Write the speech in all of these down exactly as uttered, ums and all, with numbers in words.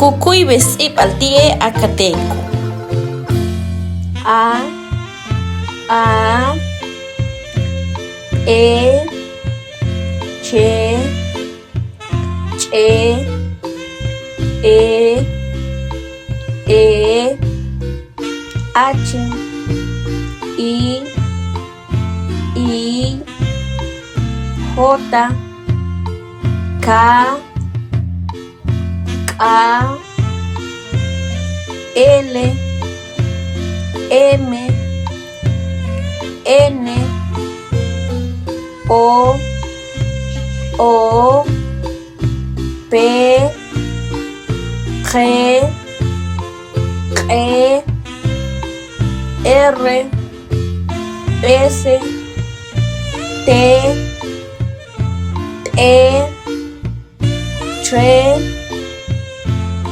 Kukuibe sts'ibal ti'e akateku. A, a, e, che, ch'e, e, e, ache, i, i, jota, ka, k'a, ele, eme, ene, o, o, pe, khe, k'e, ere, ese, te, te, che,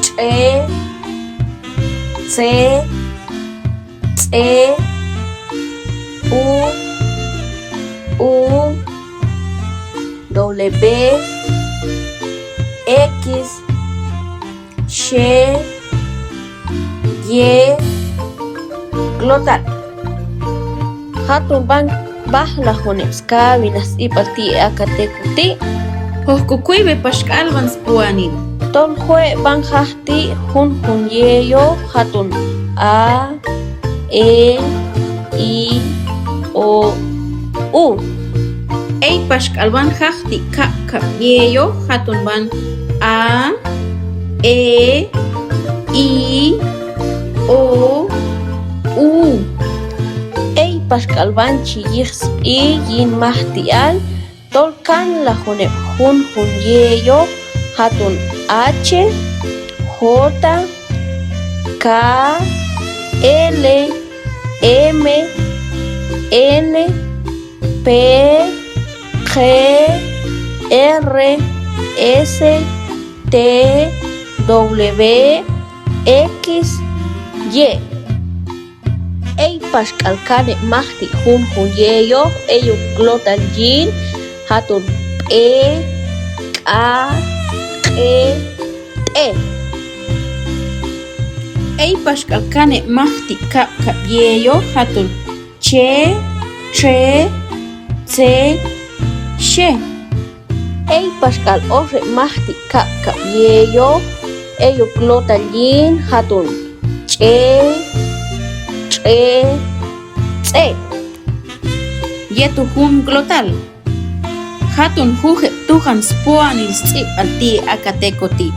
ch'e, tse, tse, u, u, doble be, x, she, ye, glotal. Jatun ban bajalajone'e skabi na sts'ibal ti'e akateku ti. Jokukui be paxk'alwan spuani. Tol jue' ban jajti junjun yeyo jatun a, e, i, o, u. Ei paxk'alwan jajti kapkap yeyo jatun ban a, e, i, o, u. Ei paxk'alwan chi yijspi yin majti'al tol kanlajone'e junjun yeyo jatun ache, jota, ka, ele, eme, ene, pe, khe, ere, ese, te, doble be, x, ye. Ei paxk'alkane'e majti junjun yeyo, eyuk glotal yin jatun pe, k'a, k'e, te. Ei paxk'alkane'e majti kapkap yeyo jatun che, ch'e, tse, she. Ei paxk'al oxe majti kapkap yeyo, eyuk glotal yin jatun ch'e, ch'e, tse. Yetu jun glotal. Jatun juje tujan spuani sts'ibal ti'e akateku ti.